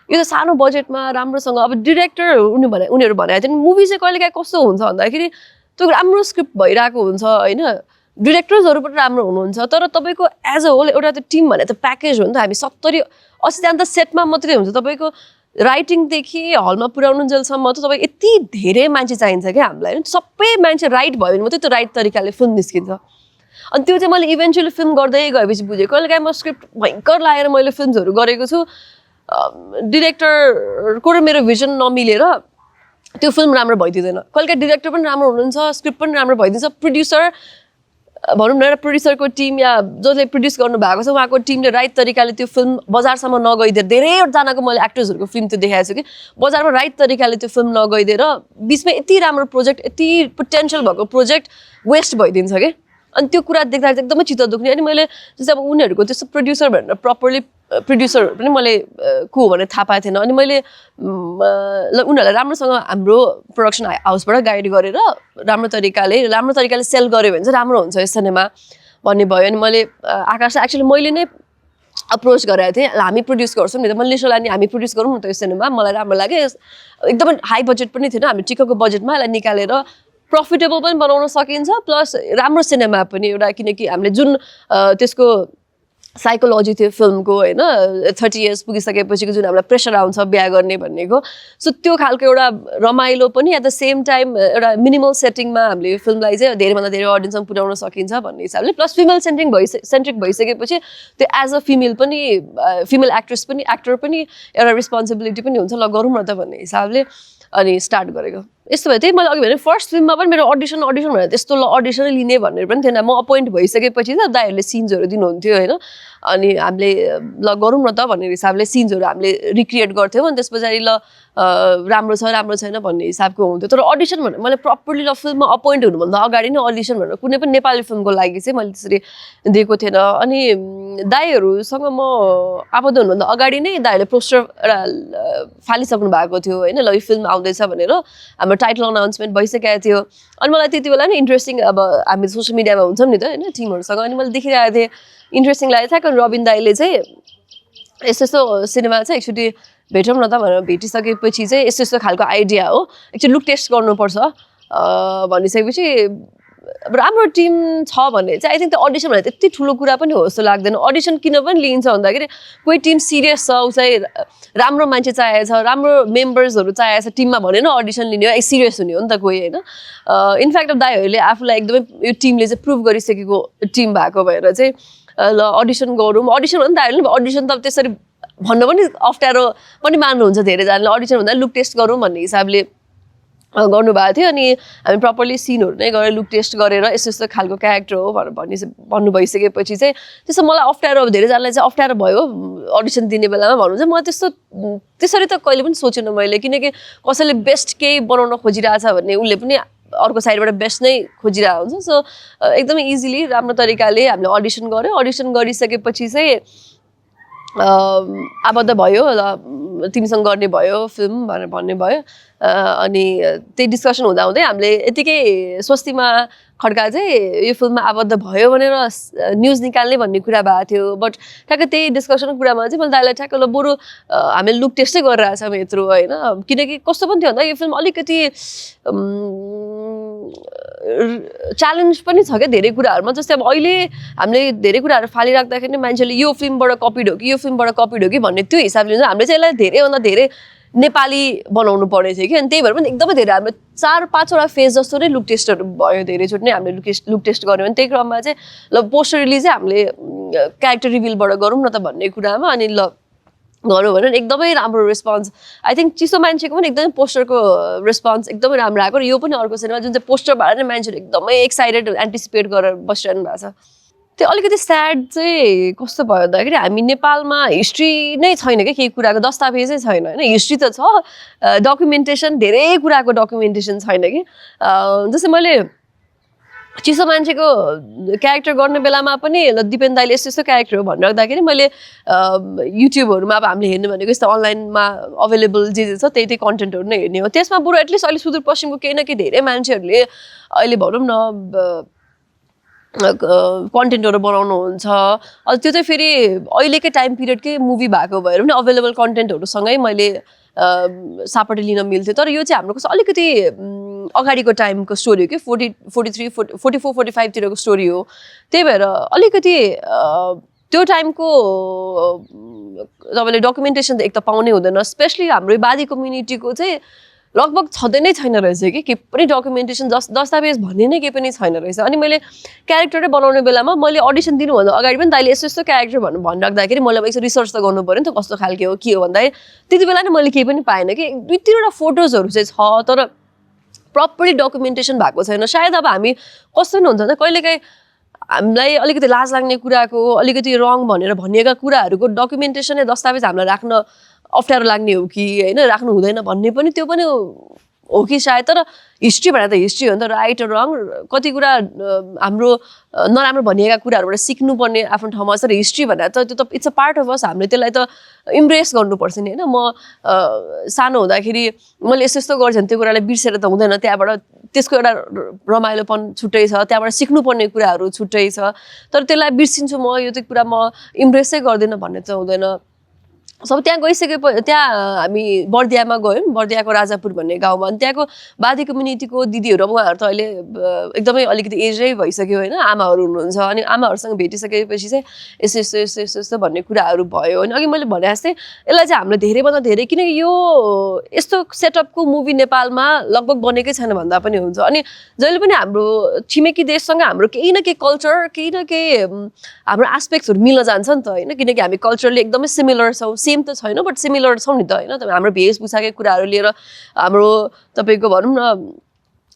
यो त सानो बजेटमा राम्रोसँग अब डिरेक्टर उनीहरू भनेको थियो नि मुभी चाहिँ कहिलेकाहीँ कस्तो हुन्छ भन्दाखेरि त्यो राम्रो स्क्रिप्ट भइरहेको हुन्छ होइन डिरेक्टर्सहरू पनि राम्रो हुनुहुन्छ तर तपाईँको एज अ होल एउटा त्यो टिम भने त प्याकेज हो नि त हामी 70-80जना त सेटमा मात्रै हुन्छ तपाईँको राइटिङदेखि हलमा पुर्याउनु जेलसम्म त तपाईँ यति धेरै मान्छे चाहिन्छ क्या हामीलाई होइन सबै मान्छे राइट भयो भने मात्रै त्यो राइट तरिकाले फिल्म निस्किन्छ अनि त्यो चाहिँ मैले इभेन्चुअली फिल्म गर्दै गएपछि बुझेँ कहिलेकाहीँ म स्क्रिप्ट भयङ्कर लागेर मैले फिल्महरू गरेको छु डिरेक्टरको र मेरो भिजन नमिलेर त्यो फिल्म राम्रो भइदिँदैन कहिलेकाहीँ डिरेक्टर पनि राम्रो हुनुहुन्छ स्क्रिप्ट पनि राम्रो भइदिन्छ प्रोड्युसर भनौँ न एउटा प्रोड्युसरको टिम या जसले प्रड्युस गर्नुभएको छ उहाँको टिमले राइट तरिकाले त्यो फिल्म बजारसम्म नगइदिएर धेरैजनाको मैले एक्टर्सहरूको फिल्म त्यो देखाएको छु कि बजारमा राइट तरिकाले त्यो फिल्म नगइदिएर बिचमा यति राम्रो प्रोजेक्ट यति पोटेन्सियल भएको प्रोजेक्ट वेस्ट भइदिन्छ कि अनि त्यो कुरा देख्दा एकदमै चित्त दुख्ने अनि मैले जस्तै अब उनीहरूको त्यस्तो प्रड्युसर भनेर प्रपरली प्रड्युसरहरू पनि मैले को भनेर थाहा पाएको थिएन अनि मैले उनीहरूलाई राम्रोसँग हाम्रो प्रोडक्सन हाउसबाट गाइड गरेर राम्रो तरिकाले सेल गऱ्यो भने चाहिँ राम्रो हुन्छ यो सिनेमा भन्ने भयो अनि मैले आकाश एक्चुअली मैले नै अप्रोच गरेको थिएँ हामी प्रड्युस गर्छौँ नि त मैले निशोलाई नि हामी प्रड्युस गरौँ न त यो सिनेमा मलाई राम्रो लाग्यो एकदमै हाई बजेट पनि थिएन हामी टिकको बजेटमा यसलाई निकालेर प्रफिटेबल पनि बनाउन सकिन्छ प्लस राम्रो सिनेमा पनि एउटा किनकि हामीले जुन त्यसको साइकोलोजी थियो फिल्मको होइन 30 इयर्स पुगिसकेपछिको जुन हामीलाई प्रेसर आउँछ बिहा गर्ने भन्नेको सो त्यो खालको एउटा रमाइलो पनि एट द सेम टाइम एउटा मिनिमल सेटिङमा हामीले फिल्मलाई चाहिँ धेरैभन्दा धेरै अडियन्समा पुर्याउन सकिन्छ भन्ने हिसाबले प्लस फिमेल सेन्ट्रिक भइसकेपछि त्यो एज अ फिमेल पनि फिमेल एक्टर पनि एउटा रेस्पोन्सिबिलिटी पनि हुन्छ ल गरौँ न त भन्ने हिसाबले अनि स्टार्ट गरेको यस्तो भयो त्यही मैले अघि भने फर्स्ट फिल्ममा पनि मेरो अडिसन भनेर त्यस्तो ल अडिसनै लिने भनेर पनि थिएन म अपोइन्ट भइसकेपछि त दाइहरूले सिन्सहरू दिनुहुन्थ्यो होइन अनि हामीले ल गरौँ न त भन्ने हिसाबले सिन्सहरू हामीले रिक्रिएट गर्थ्यौँ अनि त्यस पछाडि ल राम्रो छ राम्रो छैन भन्ने हिसाबको हुन्थ्यो तर अडिसन भनेर मैले प्रपरली ल फिल्ममा अपोइन्ट हुनुभन्दा अगाडि नै अडिसन भनेर कुनै पनि नेपाली फिल्मको लागि चाहिँ मैले त्यसरी दिएको थिएन अनि दाइहरूसँग म आबद्ध हुनुभन्दा अगाडि नै दाइहरूले पोस्टर एउटा फालिसक्नु भएको थियो होइन ल यो फिल्म आउँदैछ भनेर हाम्रो टाइटल अनाउन्समेन्ट भइसकेको थियो अनि मलाई त्यति बेला नि इन्ट्रेस्टिङ अब हामी सोसियल मिडियामा हुन्छौँ नि त होइन टिमहरूसँग अनि मैले देखिरहेको थिएँ इन्ट्रेस्टिङ लागेको थियो रबिन दाइले चाहिँ यस्तो सिनेमा चाहिँ एक्चुअली भेटौँ न त भनेर भेटिसकेपछि चाहिँ यस्तो खालको आइडिया हो एक्चुअली लुक टेस्ट गर्नुपर्छ भनिसकेपछि राम्रो टिम छ भने चाहिँ आई थिङ्क त्यो अडिसन भनेर त्यति ठुलो कुरा पनि हो जस्तो लाग्दैन अडिसन किन पनि लिइन्छ भन्दाखेरि कोही टिम सिरियस छ ऊ चाहिँ राम्रो मान्छे चाहिएको छ राम्रो मेम्बर्सहरू चाहिएको छ टिममा भने न अडिसन लिने हो सिरियस हुने हो नि त कोही होइन इनफ्याक्ट अब दाइहरूले आफूलाई एकदमै यो टिमले चाहिँ प्रुभ गरिसकेको टिम भएको भएर चाहिँ ल अडिसन गरौँ अडिसन हो नि दाइहरूले अडिसन त त्यसरी भन्न पनि अप्ठ्यारो पनि मान्नुहुन्छ धेरैजनाले अडिसन भन्दा लुक टेस्ट गरौँ भन्ने हिसाबले गर्नुभएको थियो अनि हामी प्रपरली सिनहरू नै गरेर लुक टेस्ट गरेर यस्तो खालको क्यारेक्टर हो भनेर भन्नु भइसकेपछि चाहिँ त्यस्तो मलाई अप्ठ्यारो धेरैजनालाई चाहिँ अप्ठ्यारो भयो अडिसन दिने बेलामा भन्नु चाहिँ मलाई त्यसरी त कहिले पनि सोचेन मैले किनकि कसैले बेस्ट केही बनाउन खोजिरहेछ भने उसले पनि अर्को साइडबाट बेस्ट नै खोजिरहेको हुन्छ सो एकदमै इजिली राम्रो तरिकाले हामीले अडिसन गऱ्यौँ अडिसन गरिसकेपछि चाहिँ आबद्ध भयो ल तिमीसँग गर्ने भयो फिल्म भनेर भन्ने भयो अनि त्यही डिस्कसन हुँदाहुँदै हामीले यतिकै स्वस्तिमा खड्का चाहिँ यो फिल्ममा आबद्ध भयो भनेर न्युज निकाल्ने भन्ने कुरा भएको थियो बट ठ्याक्कै त्यही डिस्कसनको कुरामा चाहिँ मैले दाइलाई ठ्याक्कै ल बरु हामीले लुक टेस्टै गरिरहेछौँ यत्रो होइन किनकि कस्तो पनि थियो भन्दा यो फिल्म अलिकति च्यालेन्ज पनि छ क्या धेरै कुराहरूमा जस्तै अब अहिले हामीले धेरै कुराहरू फालिराख्दाखेरि मान्छेले यो फिल्मबाट कपिड हो कि यो फिल्मबाट कपिड हो कि भन्ने त्यो हिसाबले हुन्छ हामीले चाहिँ यसलाई धेरैभन्दा धेरै नेपाली बनाउनु पर्ने थियो कि अनि त्यही भएर पनि एकदमै धेरै हामीले 4-5वटा फेज जस्तो नै लुक टेस्टहरू भयो धेरैचोटि नै हामीले लुक टेस्ट गऱ्यौँ अनि त्यही क्रममा चाहिँ ल पोस्टर रिलिज चाहिँ हामीले क्यारेक्टर रिभिलबाट गरौँ न त भन्ने कुरामा अनि ल गरौँ भने एकदमै राम्रो रेस्पोन्स आई थिङ्क चिसो मान्छेको पनि एकदमै पोस्टरको रेस्पोन्स एकदमै राम्रो आएको र यो पनि अर्को सिनेमा जुन चाहिँ पोस्टरबाट नै मान्छेहरू एकदमै एक्साइटेड एन्टिसिपेट गरेर बसिरहनु भएको छ त्यो अलिकति स्याड चाहिँ कस्तो भयो भन्दाखेरि हामी नेपालमा हिस्ट्री नै छैन क्या केही कुराको दस्तावेजै छैन होइन हिस्ट्री त छ डकुमेन्टेसन धेरै कुराको डकुमेन्टेसन छैन कि जस्तै मैले चिसो मान्छेको क्यारेक्टर गर्ने बेलामा पनि दिपेन दाइले यस्तो यस्तो क्यारेक्टर हो भनेर राख्दाखेरि मैले युट्युबहरूमा अब हामीले हेर्नु भनेको यस्तो अनलाइनमा अभाइलेबल जे जे छ त्यही त्यही कन्टेन्टहरू नै हेर्ने हो त्यसमा बरु एटलिस्ट अहिले सुदूरपश्चिमको केही न केही धेरै मान्छेहरूले अहिले भनौँ न कन्टेन्टहरू बनाउनुहुन्छ त्यो चाहिँ फेरि अहिलेकै टाइम पिरियडकै मुभी भएको भएर पनि अभाइलेबल कन्टेन्टहरूसँगै मैले सापट्टि लिन मिल्थ्यो तर यो चाहिँ हाम्रो कस्तो अलिकति अगाडिको टाइमको स्टोरी हो कि 44-45तिरको स्टोरी हो त्यही भएर अलिकति त्यो टाइमको तपाईँले डकुमेन्टेसन त एक त पाउनै हुँदैन स्पेसली हाम्रो बादी कम्युनिटीको चाहिँ लगभग छँदै नै छैन रहेछ कि केही पनि डकुमेन्टेसन दस्तावेज भन्ने नै केही पनि छैन रहेछ अनि मैले क्यारेक्टरै बनाउने बेलामा मैले अडिसन दिनुभन्दा अगाडि पनि दाइले यस्तो यस्तो क्यारेक्टर भनिराख्दाखेरि मैले अब एकचोटि रिसर्च त गर्नु पऱ्यो नि त कस्तो खालके हो के हो भन्दाखेरि त्यति बेला नै मैले केही पनि पाएन कि 2-3वटा फोटोजहरू चाहिँ छ तर प्रपरली डकुमेन्टेसन भएको छैन सायद अब हामी कस्तो नि हुन्छ भने कहिलेकाहीँ हामीलाई अलिकति लाज लाग्ने कुराको अलिकति रङ भनेर भनिएका कुराहरूको डकुमेन्टेसन दस्तावेज हामीलाई राख्न अप्ठ्यारो लाग्ने हो कि होइन राख्नु हुँदैन भन्ने पनि त्यो पनि हो कि सायद तर हिस्ट्री भनेर त हिस्ट्री हो नि त राइट र रङ कति कुरा हाम्रो नराम्रो भनिएका कुराहरूबाट सिक्नुपर्ने आफ्नो ठाउँमा छ र हिस्ट्री भनेर त त्यो त it's a part of us हामीले त्यसलाई त इम्प्रेस गर्नुपर्छ नि होइन म सानो हुँदाखेरि मैले यस्तो यस्तो गर्छु भने त्यो कुरालाई बिर्सेर त हुँदैन त्यहाँबाट त्यसको एउटा रमाइलोपन छुट्टै छ त्यहाँबाट सिक्नुपर्ने कुराहरू छुट्टै छ तर त्यसलाई बिर्सिन्छु म यो चाहिँ कुरा म इम्प्रेसै गर्दिनँ भन्ने चाहिँ हुँदैन सब त्यहाँ गइसकेपछि त्यहाँ हामी बर्दियामा गयौँ बर्दियाको राजापुर भन्ने गाउँमा अनि त्यहाँको बादी कम्युनिटीको दिदीहरू अब उहाँहरू त अहिले एकदमै अलिकति एजै भइसक्यो होइन आमाहरू हुनुहुन्छ अनि आमाहरूसँग भेटिसकेपछि चाहिँ यस्तो यस्तो यस्तो यस्तो यस्तो भन्ने कुराहरू भयो अनि अघि मैले भने जस्तै यसलाई चाहिँ हामीले धेरैभन्दा धेरै किनकि यो यस्तो सेटअपको मुभी नेपालमा लगभग बनेकै छैन भन्दा पनि हुन्छ अनि जहिले पनि हाम्रो छिमेकी देशसँग हाम्रो केही न केही कल्चर केही न केही हाम्रो एस्पेक्ट्सहरू मिल्न जान्छ नि त होइन किनकि हामी कल्चरली एकदमै सिमिलर छौँ सेम त छैन बट सिमिलर छौँ नि त होइन हाम्रो वेशभूषाकै कुराहरू लिएर हाम्रो तपाईँको भनौँ न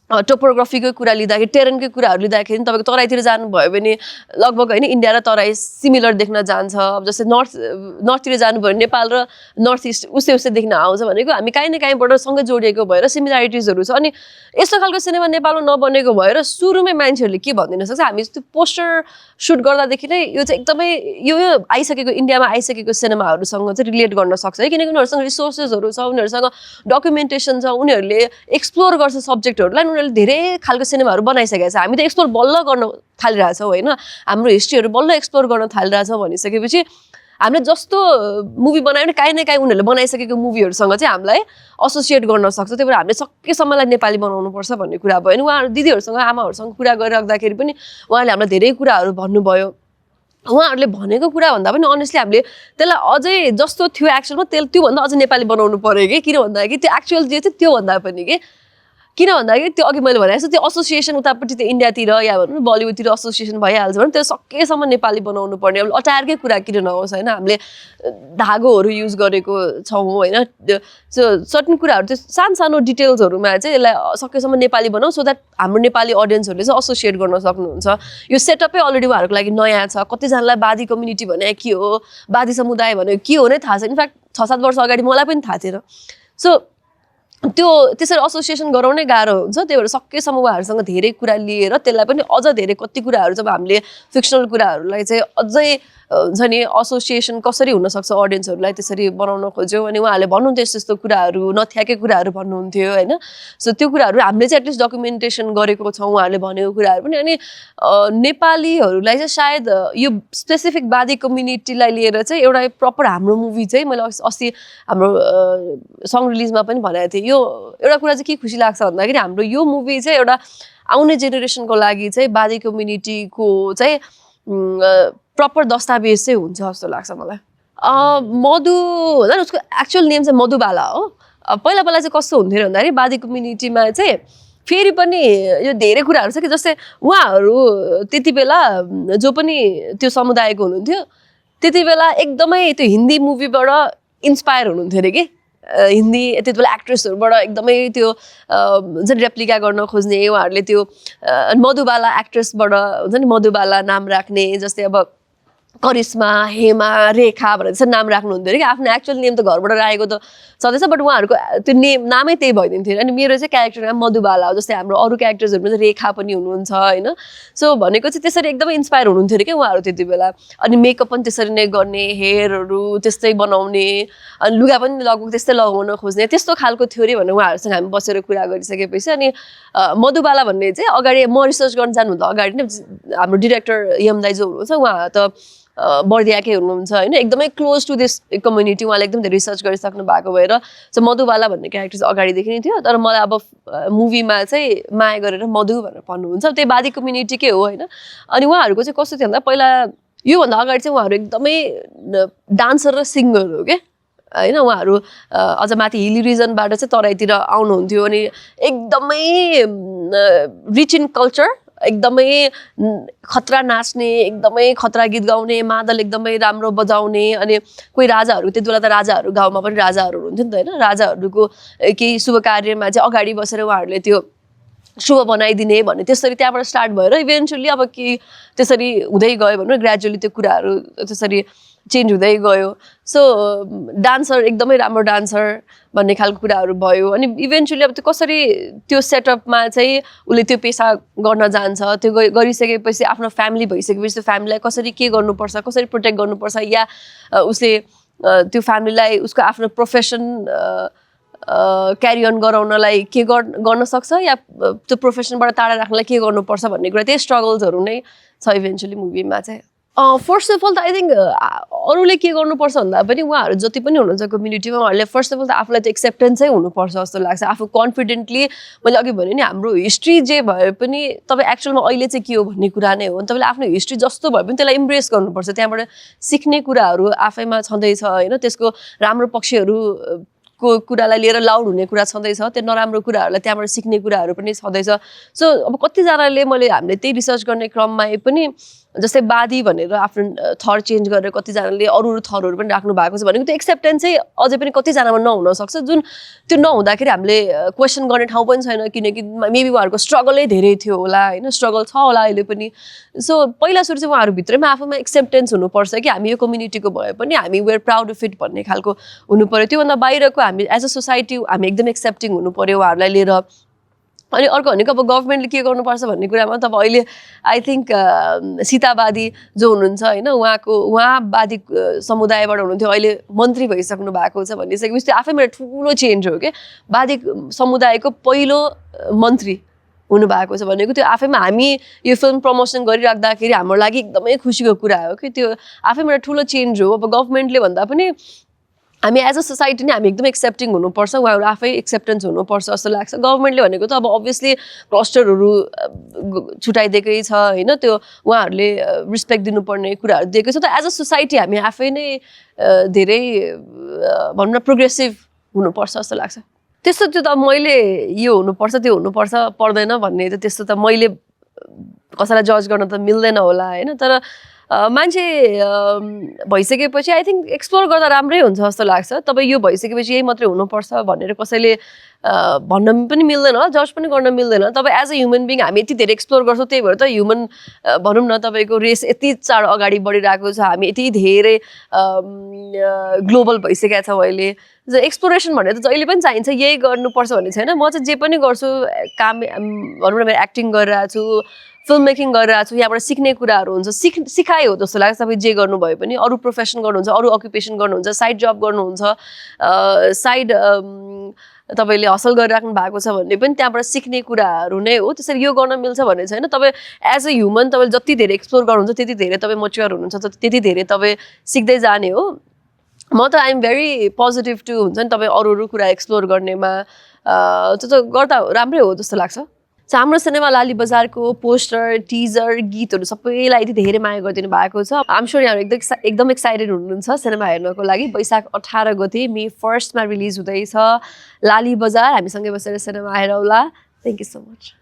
टोपोग्राफीको कुरा लिँदाखेरि टेरेनकै कुराहरू लिँदाखेरि तपाईँको तराईतिर जानुभयो भने लगभग होइन इन्डिया र तराई सिमिलर देख्न जान्छ अब जस्तै नर्थतिर जानुभयो भने नेपाल र नर्थ इस्ट उस्तै उस्तै देख्न आउँछ भनेको हामी काहीँ न काहीँबाट सँगै जोडिएको भएर सिमिलारिटिजहरू छ अनि यस्तो खालको सिनेमा नेपालमा नबनेको भएर सुरुमै मान्छेहरूले के भनिदिन सक्छ हामी त्यो पोस्टर सुट गर्दादेखि नै यो चाहिँ एकदमै यो आइसकेको इन्डियामा आइसकेको सिनेमाहरूसँग चाहिँ रिलेट गर्न सक्छ है किनकि उनीहरूसँग रिसोर्सेसहरू छ उनीहरूसँग डकुमेन्टेसन छ उनीहरूले एक्सप्लोर गर्छ सब्जेक्टहरूलाई उनीहरूले धेरै खालको सिनेमाहरू बनाइसकेको छ हामी त एक्सप्लोर बल्ल गर्न थालिरहेछौँ होइन हाम्रो हिस्ट्रीहरू बल्ल एक्सप्लोर गर्न थालिरहेछौँ भनिसकेपछि हामीले जस्तो मुभी बनायो भने काहीँ न काहीँ उनीहरूले बनाइसकेको मुभीहरूसँग चाहिँ हामीलाई एसोसिएट गर्न सक्छ त्यही भएर हामीले सकेसम्मलाई नेपाली बनाउनुपर्छ भन्ने कुरा भयो अनि उहाँहरू दिदीहरूसँग आमाहरूसँग कुरा गरिराख्दाखेरि पनि उहाँले हामीलाई धेरै कुराहरू भन्नुभयो उहाँहरूले भनेको कुरा भन्दा पनि अनेस्टली हामीले त्यसलाई अझै जस्तो थियो एक्चुअलमा त्योभन्दा अझै नेपाली बनाउनु पऱ्यो कि किन भन्दाखेरि त्यो एक्चुअल जे थियो त्योभन्दा पनि कि किन भन्दाखेरि त्यो अघि मैले भनेको जस्तो त्यो एसोसिएसन उतापट्टि त्यो इन्डियातिर या भनौँ बलिउडतिर एसोसिएसन भइहाल्छ भने त्यो सकेसम्म नेपाली बनाउनु पर्ने अब अटायरकै कुरा किन नहोस् होइन हामीले धागोहरू युज गरेको छौँ होइन सर्टन कुराहरू त्यो सानो डिटेल्सहरूमा चाहिँ यसलाई सकेसम्म नेपाली बनाऊ सो द्याट हाम्रो नेपाली अडियन्सहरूले चाहिँ एसोसिएट गर्न सक्नुहुन्छ यो सेटअपै अलरेडी उहाँहरूको लागि नयाँ छ कतिजनालाई बादी कम्युनिटी भने के हो बादी समुदाय भनेको के हो नै थाहा छ इनफ्याक्ट 6-7 वर्ष अगाडि मलाई पनि थाहा थिएन सो त्यो त्यसरी एसोसिएसन गराउनै गाह्रो हुन्छ त्यही भएर सकेसम्म उहाँहरूसँग धेरै कुरा लिएर त्यसलाई पनि अझ धेरै कति कुराहरू जब हामीले फिक्सनल कुराहरूलाई चाहिँ अझै हुन्छ नि एसोसिएसन कसरी हुनसक्छ अडियन्सहरूलाई त्यसरी बनाउन खोज्यौँ अनि उहाँहरूले भन्नुहुन्थ्यो यस्तो यस्तो कुराहरू नथ्याएकै कुराहरू भन्नुहुन्थ्यो होइन सो त्यो कुराहरू हामीले चाहिँ एटलिस्ट डकुमेन्टेसन गरेको छौँ उहाँहरूले भनेको कुराहरू पनि अनि नेपालीहरूलाई चाहिँ सायद यो स्पेसिफिक बादी कम्युनिटीलाई लिएर चाहिँ एउटा प्रपर हाम्रो मुभी चाहिँ मैले अस्ति हाम्रो सङ रिलिजमा पनि भनेको थिएँ यो एउटा कुरा चाहिँ के खुसी लाग्छ भन्दाखेरि हाम्रो यो मुभी चाहिँ एउटा आउने जेनेरेसनको लागि चाहिँ बादी कम्युनिटीको चाहिँ प्रपर दस्तावेज चाहिँ हुन्छ जस्तो लाग्छ मलाई मधु होला नि उसको एक्चुअल नेम चाहिँ मधुबाला हो पहिला चाहिँ कस्तो हुन्थ्यो भन्दाखेरि बादी कम्युनिटीमा चाहिँ फेरि पनि यो धेरै कुराहरू छ कि जस्तै उहाँहरू त्यति बेला जो पनि त्यो समुदायको हुनुहुन्थ्यो त्यति बेला एकदमै त्यो हिन्दी मुभीबाट इन्सपायर हुनुहुन्थ्यो अरे कि हिन्दी त्यति बेला एक्ट्रेसहरूबाट एकदमै त्यो हुन्छ नि रेप्लिका गर्न खोज्ने उहाँहरूले त्यो मधुबाला एक्ट्रेसबाट हुन्छ नि मधुबाला नाम राख्ने जस्तै अब करिश्मा हेमा रेखा भनेर चाहिँ नाम राख्नुहुन्थ्यो अरे कि आफ्नो एक्चुअल नेम त घरबाट राखेको त छँदैछ बट उहाँहरूको त्यो नामै त्यही भइदिन्थ्यो अनि मेरो चाहिँ क्यारेक्टर नाम मधुबाला हो जस्तै हाम्रो अरू क्यारेक्टर्सहरूमा चाहिँ रेखा पनि हुनुहुन्छ होइन सो भनेको चाहिँ त्यसरी एकदमै इन्सपायर हुनुहुन्थ्यो अरे क्या उहाँहरू त्यति बेला अनि मेकअप पनि त्यसरी नै गर्ने हेयरहरू त्यस्तै बनाउने अनि लुगा पनि लगभग त्यस्तै लगाउन खोज्ने त्यस्तो खालको थियो अरे भनेर उहाँहरूसँग हामी बसेर कुरा गरिसकेपछि अनि मधुबाला भन्ने चाहिँ अगाडि म रिसर्च गर्न जानुभन्दा अगाडि नै हाम्रो डिरेक्टर यम दाइ जो हुनुहुन्छ उहाँ त बर्दियाकै हुनुहुन्छ होइन एकदमै क्लोज टु दिस कम्युनिटी उहाँले एकदम धेरै रिसर्च गरिसक्नु भएको भएर सो मधुबाला भन्ने क्यारेक्टर चाहिँ अगाडिदेखि नै थियो तर मलाई अब मुभीमा चाहिँ माया गरेर मधु भनेर भन्नुहुन्छ त्यही बादी कम्युनिटीकै हो होइन अनि उहाँहरूको चाहिँ कस्तो थियो भन्दा पहिला योभन्दा अगाडि चाहिँ उहाँहरू एकदमै डान्सर र सिङ्गर हो क्या होइन उहाँहरू अझ माथि हिली रिजनबाट चाहिँ तराईतिर आउनुहुन्थ्यो अनि एकदमै रिच इन कल्चर एकदमै खतरा नाच्ने एकदमै खतरा गीत गाउने मादल एकदमै राम्रो बजाउने अनि कोही राजाहरू त्यति बेला त राजाहरू गाउँमा पनि राजाहरू हुनुहुन्थ्यो नि त होइन राजाहरूको केही शुभ कार्यमा चाहिँ अगाडि बसेर उहाँहरूले त्यो शुभ बनाइदिने भन्ने त्यसरी त्यहाँबाट स्टार्ट भएर इभेन्चुअली अब के त्यसरी हुँदै गयो भनौँ ग्रेजुअली त्यो कुराहरू त्यसरी चेन्ज हुँदै गयो सो डान्सर एकदमै राम्रो डान्सर भन्ने खालको कुराहरू भयो अनि इभेन्चुअली अब त्यो कसरी त्यो सेटअपमा चाहिँ उसले त्यो पेसा गर्न जान्छ त्यो गरिसकेपछि आफ्नो फ्यामिली भइसकेपछि त्यो फ्यामिलीलाई कसरी के गर्नुपर्छ कसरी प्रोटेक्ट गर्नुपर्छ या उसले त्यो फ्यामिलीलाई उसको आफ्नो प्रोफेसन क्यारी अन गराउनलाई के गर्न सक्छ या त्यो प्रोफेसनबाट टाढा राख्नलाई के गर्नुपर्छ भन्ने कुरा त्यही स्ट्रगल्सहरू नै छ इभेन्चुअली मुभीमा चाहिँ फर्स्ट अफ अल त आई थिङ्क अरूले के गर्नुपर्छ भन्दा पनि उहाँहरू जति पनि हुनुहुन्छ कम्युनिटीमा उहाँहरूले फर्स्ट अफ अल त आफूलाई त एक्सेप्टेन्सै हुनुपर्छ जस्तो लाग्छ आफू कन्फिडेन्टली मैले अघि भने नि हाम्रो हिस्ट्री जे भए पनि तपाईँ एक्चुअलमा अहिले चाहिँ के हो भन्ने कुरा नै हो तपाईँले आफ्नो हिस्ट्री जस्तो भए पनि त्यसलाई इम्ब्रेस गर्नुपर्छ त्यहाँबाट सिक्ने कुराहरू आफैमा छँदैछ होइन त्यसको राम्रो पक्षहरू को कुरालाई लिएर लाउड हुने कुरा छँदैछ त्यो नराम्रो कुराहरूलाई त्यहाँबाट सिक्ने कुराहरू पनि छँदैछ सो अब कतिजनाले मैले हामीले त्यही रिसर्च गर्ने क्रममा पनि जस्तै बादी भनेर आफ्नो थर चेन्ज गरेर कतिजनाले अरू थरहरू पनि राख्नु भएको छ भनेको त्यो एक्सेप्टेन्स चाहिँ अझै पनि कतिजनामा नहुन सक्छ जुन त्यो नहुँदाखेरि हामीले क्वेसन गर्ने ठाउँ पनि छैन किनकि मेबी उहाँहरूको स्ट्रगलै धेरै थियो होला होइन स्ट्रगल छ होला अहिले पनि सो पहिला सुरु चाहिँ उहाँहरूभित्रैमा आफूमा एक्सेप्टेन्स हुनुपर्छ कि हामी यो कम्युनिटीको भए पनि हामी वेयर प्राउड अफ इट भन्ने खालको हुनु पऱ्यो त्योभन्दा बाहिरको हामी एज अ सोसाइटी हामी एकदम एक्सेप्टिङ हुनु पऱ्यो उहाँहरूलाई लिएर अनि अर्को भनेको अब गभर्मेन्टले के गर्नुपर्छ भन्ने कुरामा त अब अहिले आई थिङ्क सीतावादी जो हुनुहुन्छ होइन उहाँवादी समुदायबाट हुनुहुन्थ्यो अहिले मन्त्री भइसक्नु भएको छ भनिसकेपछि त्यो आफैमा ठुलो चेन्ज हो क्या वादी समुदायको पहिलो मन्त्री हुनुभएको छ भनेको त्यो आफैमा हामी यो फिल्म प्रमोसन गरिराख्दाखेरि हाम्रो लागि एकदमै खुसीको कुरा हो कि त्यो आफैमा ठुलो चेन्ज हो अब गभर्मेन्टले भन्दा पनि हामी एज अ सोसाइटी नै हामी एकदम एक्सेप्टिङ हुनुपर्छ उहाँहरू आफै एक्सेप्टेन्स हुनुपर्छ जस्तो लाग्छ गभर्मेन्टले भनेको त अब अभियसली क्लस्टरहरू छुट्याइदिएकै छ होइन त्यो उहाँहरूले रिस्पेक्ट दिनुपर्ने कुराहरू दिएकै छ त एज अ सोसाइटी हामी आफै नै धेरै भनौँ न प्रोग्रेसिभ हुनुपर्छ जस्तो लाग्छ त्यस्तो त्यो त मैले यो हुनुपर्छ त्यो हुनुपर्छ पर्दैन भन्ने त त्यस्तो त मैले कसैलाई जज गर्न त मिल्दैन होला होइन तर मान्छे भइसकेपछि आई थिङ्क एक्सप्लोर गर्दा राम्रै हुन्छ जस्तो लाग्छ तपाईँ यो भइसकेपछि यही मात्रै हुनुपर्छ भनेर कसैले भन्न पनि मिल्दैन होला जज पनि गर्न मिल्दैन तपाईँ एज अ ह्युमन बिङ हामी यति धेरै एक्सप्लोर गर्छौँ त्यही भएर त ह्युमन भनौँ न तपाईँको रेस यति चाँडो अगाडि बढिरहेको छ हामी यति धेरै ग्लोबल भइसकेका छौँ अहिले एक्सप्लोरेसन भनेर त जहिले पनि चाहिन्छ यही गर्नुपर्छ भन्ने छैन म चाहिँ जे पनि गर्छु काम भनौँ न एक्टिङ गरिरहेको छु फिल्म मेकिङ गरिरहेको छु यहाँबाट सिक्ने कुराहरू हुन्छ सिकाइ हो जस्तो लाग्छ तपाईँ जे गर्नुभयो पनि अरू प्रोफेसन गर्नुहुन्छ अरू अकुपेसन गर्नुहुन्छ साइड जब गर्नुहुन्छ साइड तपाईँले हसल गरिराख्नु भएको छ भन्ने पनि त्यहाँबाट सिक्ने कुराहरू नै हो त्यसरी यो गर्न मिल्छ भन्ने छैन तपाईँ एज अ ह्युमन तपाईँले जति धेरै एक्सप्लोर गर्नुहुन्छ त्यति धेरै तपाईँ मच्योर हुनुहुन्छ त्यति धेरै तपाईँ सिक्दै जाने हो म त आइएम भेरी पोजिटिभ टु हुन्छ नि तपाईँ अरू कुरा एक्सप्लोर गर्नेमा त्यो त गर्दा राम्रै हो जस्तो लाग्छ हाम्रो सिनेमा लाली बजारको पोस्टर टिजर गीतहरू सबैलाई यति धेरै माया गरिदिनु भएको छ आम स्योर यहाँहरू एकदम एक्साइटेड हुनुहुन्छ सिनेमा हेर्नको लागि वैशाख 18 गते मे 1मा रिलिज हुँदैछ लाली बजार हामीसँगै बसेर सिनेमा हेरौला थ्याङ्क यू सो मच